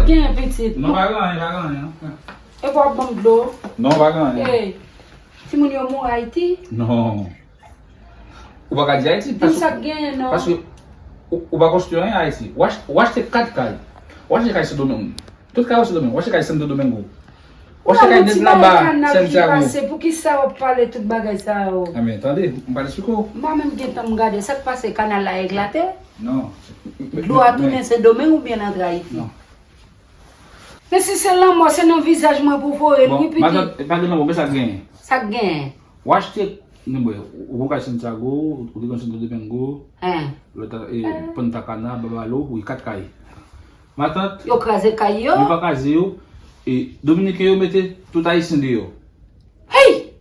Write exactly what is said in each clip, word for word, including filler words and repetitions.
Gen pitit. Non, pa gen anyen, pa gen anyen. E w ap ban m dlo? Non, pa gen anyen. Ey, timoun yo mouri Ayiti? Non. Ou pa ka di Ayiti, di m paske, sa k genyen, non, paske ou, ou pa konstwi anyen Ayiti. W ach-, w achte kat kay. W achte kay Sendomeng. Tout kay yo Sendomeng. W achte kay Santo Domingo. W achte kay nèt laba, Santiago. Pase, poukisa w ap pale tout bagay sa yo? Enben, tande, m pral eksplike w. M pa menm gen tan m gade sa k pase, kanal la eklate? Non. Dlo a tounen Sendomeng oubyen l antre Ayiti? Non. Men si se lanmò, se nan vizaj mwen pou voye l, wi, pitit. Bon, matant, pa gen lanmò, men sa k genyen. Sa k genyen? W achte, men bwè, ou, ou kay Santiago, ou te konn Santo Domingo, lòt, e, Punta Cana, Babalo, wi, kat kay. Matant, yo kraze kay yo? Yo pa kraze yo. E, Dominiken yo mete tout Ayisyen deyò. Hey!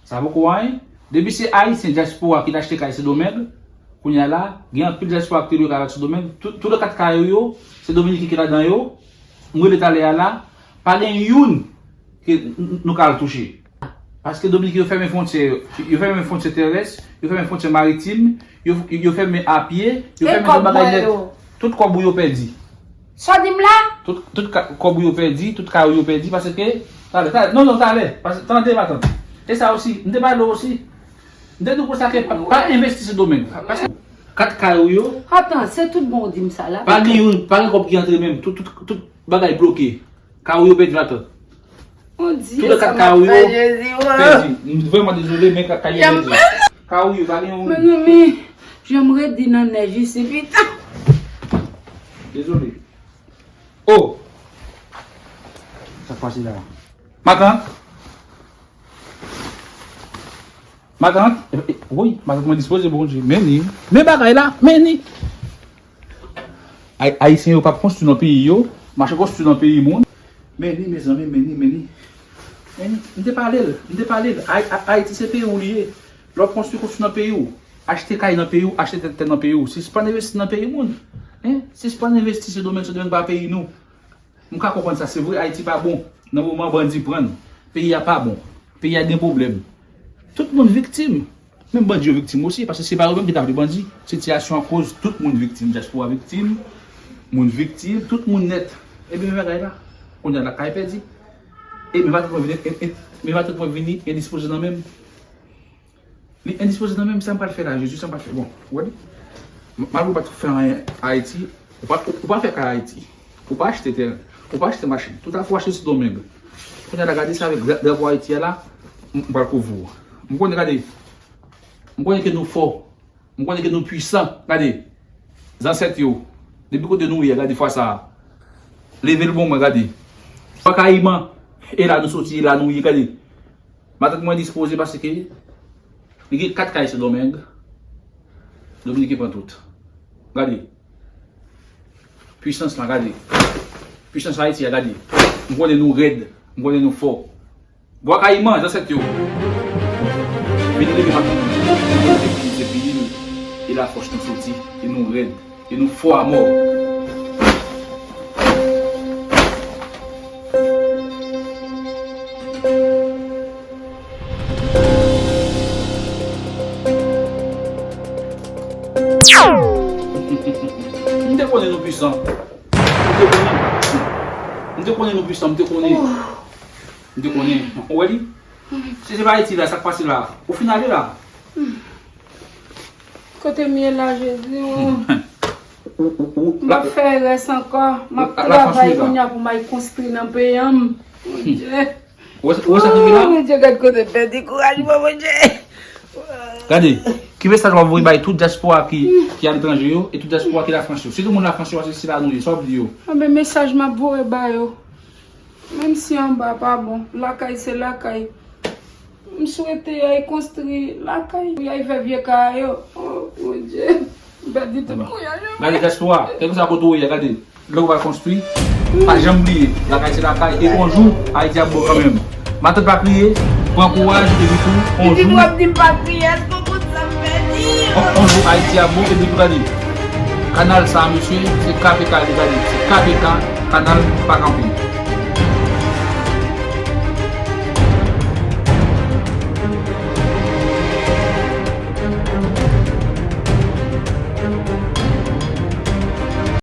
Sa poko anyen. Depi se Ayisyen dyaspora ki t achte kay Sendomeng, kounye a la, gen anpil dyaspora ki te lwe kay avèk Sendomeng. Tout, tout kat kay yo, se Dominiken ki ladan yo. M rele talè a la, pa gen youn ke n-, n-, nou ka al touche. Paske Dominiken yo fèmen fwontyè yo. Yo fèmen fwontyè terès, yo fèmen fwontyè maritim, yo, yo fèmen apye, yo fèmen tout bagay nèt. Tout kòb ou yo pèdi. Sa w di m la? Tout, tout ka-, kòb ou yo pèdi, tout kay ou yo pèdi, paske, talè, talè, non, non, talè, paske, tande, matant. E sa osi, m te pale w osi. M te di w konsa ke pa, pa envesti Sendomeng. Paske, kat kay ou yo. Atan, se tout bon w di m sa la. Pa gen youn, pa gen kòb ki antre menm. Tout, tout, tout bagay bloke. Kay ou yo pèdi, matant. Mon Dieu, tout kat kay ou yo pèdi. M vrèman dezole, men kay yo pèdi. Kay ou yo, pa gen yon. Mezanmi, jan m redi nan nèj isi, pita. Dezole. Oh! Sa k pase la? Matant? Matant? E, e, wi, matant mwen dispoze, Bondye. Men ni. Men bagay la, men ni. Ay-, Ayisyen yo p ap konstwi nan peyi yo, mache konstwi nan peyi moun. Men ni, mezanmi, men ni, men ni. Men ni, m te pale l, m te pale l. Ay-, A-, Ayiti se peyi w li ye. Lè w ap konstwi, konstwi nan peyi w. Achte kay nan peyi w, achte tè, tè nan peyi w. Sispann envesti nan peyi moun. Hein? Sispann envesti Sendomeng, Sendomeng pa peyi nou. M ka konprann sa, se vre, Ayiti pa bon. Nan moman bandi pran n, peyi a pa bon. Peyi a gen pwoblèm. Tout moun viktim. Menm bandi yo viktim osi, paske se pa yo menm ki ta vle bandi. Sitiyasyon an koz tout moun viktim, dyaspora viktim, moun viktim, tout moun nèt. Ebyen, men bagay la. Kounye a lakay pèdi. E men matant mwen vini, e, e, men matant mwen vini endispoze nan men m. Li endispoze nan men m, sa m pral fè la, Jezi, sa m pral fè. Bon, ou wè li? M-, malgre ou pa t fè anyen Ayiti, ou pa, ou, ou pa fè kay Ayiti. Ou pa achte tè, ou pa achte machin. Tout afè w achte Sendomeng. Kounye a la, gade sa avèk dra-, drapo Ayiti a la, m, m pral kouvri w. M konnen, gade, m konnen ke nou fò. M konnen ke nou pwisan. Gade, zansèt yo, depi kote nou ye a, gade fwa sa a. Leve l bon mwen, gade. Bwa Kayiman, e la nou soti, e la nou ye, gade. Matant mwen dispoze paske li gen kat kay Sendomeng. Dominiken pran tout. Gade. Pwisans lan, gade. Pwisans Ayiti a, gade. M konnen nou rèd. M konnen nou fò. Bwa Kayiman, zansèt yo. Vin leve matant mwen. Se peyi nou. E la fòs nou soti. E nou rèd. E nou fò amò. M te konnen nou pwisan. M te konnen. M te konnen nou pwisan. M te konnen. M te konnen. Ou wè li? Si se pa Ayiti la, sa k pase la? Ou fin ale la? Kote m ye la, Jezi, o. M ap fè rès ankò. M ap travay kounye a pou m al konstwi nan peyi m. Bondye. Ou wè, ou wè sa k rive la? O, Bondye, gad kote m pèdi kouraj mwen, Bondye. Gade, ki mesaj w ap voye bay tout dyaspora ki, ki aletranje yo e tout dyaspora ki Lafrans yo? Sitou moun Lafrans yo, paske se la nou ye, sa w ap di yo? Anben, mesaj m ap voye ba yo. Menm si anba pa bon, lakay se lakay. M swete y al konstwi lakay, y al fè vye kay yo. O, Bondye, m pèdi tout kouraj. Gade dyaspora, kèlkeswa kote w ye, gade. Lè w va konstwi, pa janm bliye, lakay se lakay, e on jou, Ayiti ap bon kanmenm. Matant pa kriye, pran kouraj, epi tou, on jou, on, on jou, Ayiti ap bon, epi tou gade. Kanal sa, mesye, se K P K li gade, se K P K, kanal pa kanpe.